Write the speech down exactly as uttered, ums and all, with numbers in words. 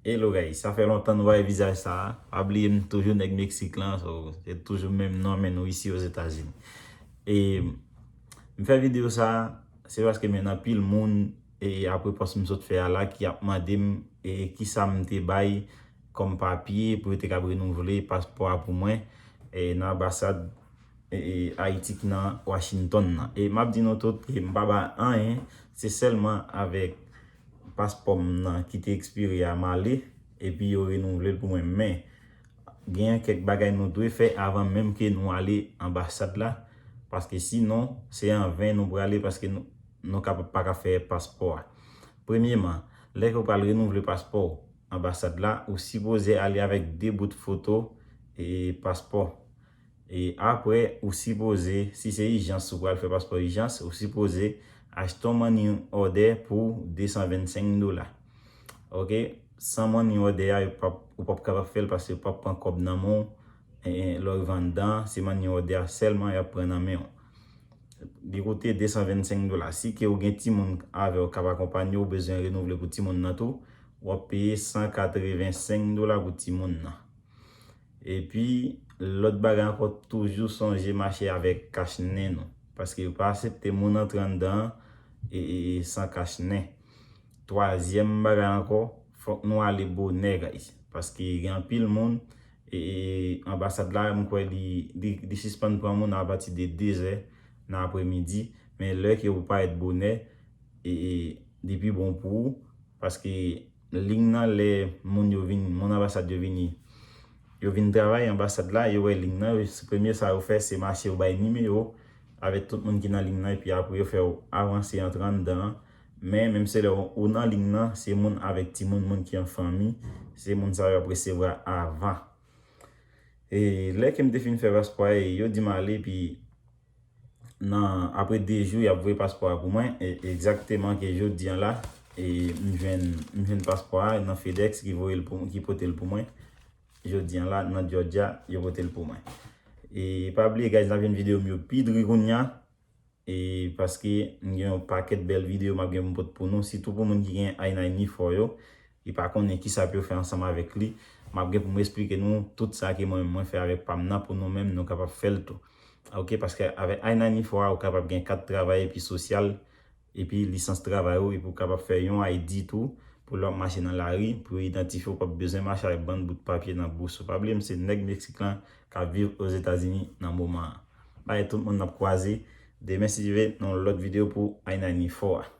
Hello guys, sa fè lontan nou pa wè vizaj sa a. Pa bliye m toujou nèg Meksik lan, so, se toujou menm non men nou isi Ozetazini. E m fè videyo sa a, se paske men anpil moun, e apre pòs m sot fè a la, ki ap mande m, e kisa m te bay kòm papye pou yo te kab renouvle paspò a pou mwen, e nan anbasad e, e, Ayiti ki nan Washington nan. E m ap di nou tout ke m pa bay anyen, se sèlman avèk paspò m nan ki te ekspire a m ale, epi yo renouvle l pou mwen. Men, genyen kèk bagay nou dwe fè avan menm ke nou ale anbasad la, paske sinon, se anven nou prale, paske nou, nou ka, pa ka fè paspò a. Premyeman, lè ke w pral renouvle paspò w anbasad la, ou sipoze ale avèk de bout foto e paspò. E apre, ou sipoze, si se ijans, ou pral fè paspò ijans, ou sipoze achte yon money order pou de san vennsenk dola. Ok? San money order a, yo p ap, ou p ap kapab fè l paske yo p ap pran kòb nan men w. E, e, lè w rive anndan, se money order a sèlman y ap pran nan men w. Li koute de san vennsenk dola. Si ke ou gen timoun avè w k ap akonpanye w, ou bezwen renouvle pou timoun nan tou, w ap peye san katrevensenk dola pou timoun nan. Epi, lòt bagay ankò, toujou sonje mache avèk kach nen nou. Paske yo pa aksepte moun antre anndan an e, e, e san kach nen. Twazyèm bagay ankò, fòk nou ale bonè, guys. Paske gen anpil moun, e, e, anbasad la, m kwè li, li, li sispann pran moun apati de de zè nan apremidi. Men lè ke ou parèt bonè, e, e, li pi bon pou ou. Paske liy nan, lè moun yo vin, moun anbasad yo vini, yo vin travay anbasad la, yo wè liy nan, yo, premye sa yo fè, se mache yo bay nimewo avèk tout moun ki nan liy nan, epi apre yo fè w avanse antre anndan an. Men, menm se lè ou, ou nan liy nan, se moun avèk timoun, moun ki an fanmi, se moun sa yo ap resevwa avan. E lè ke m te fin fè paspò a, e yo di m ale, epi nan, apre de jou, y ap voye paspò a pou mwen. E, egzakteman ke jodi a la, e m jwenn, m jwenn paspò a nan FedEx ki voye l pou, ki pote l pou mwen. Jodi a la, nan Georgia, yo pote l pou mwen. E pa bliye, guys, n ap jwenn videyo m yo pi dri kounye a. E paske m gen yon pakèt bèl videyo m ap gen pou m pote pou nou, sitou pou moun ki gen I ninety-four yo, ki pa konnen kisa pou yo fè ansanm avèk li. M ap gen pou m esplike nou tout sa ke mwen menm mwen fè avèk pa m nan pou nou menm nou kapab fè l tou. Ok, paske avèk I ninety-four a, ou kapab gen kat travay epi sosyal, epi lisans travay ou, epi ou kapab fè yon I D tou, pou lè w ap mache nan lari, pou yo idantifye w, w p ap bezwen mache avèk bann bout papye nan bous ou. Pa bliye, m se nèg Meksik lan k ap viv Ozetazini nan moman an. Bay tout moun n ap kwaze demen, si Dye vle, nan yon lòt videyo pou I ninety-four a.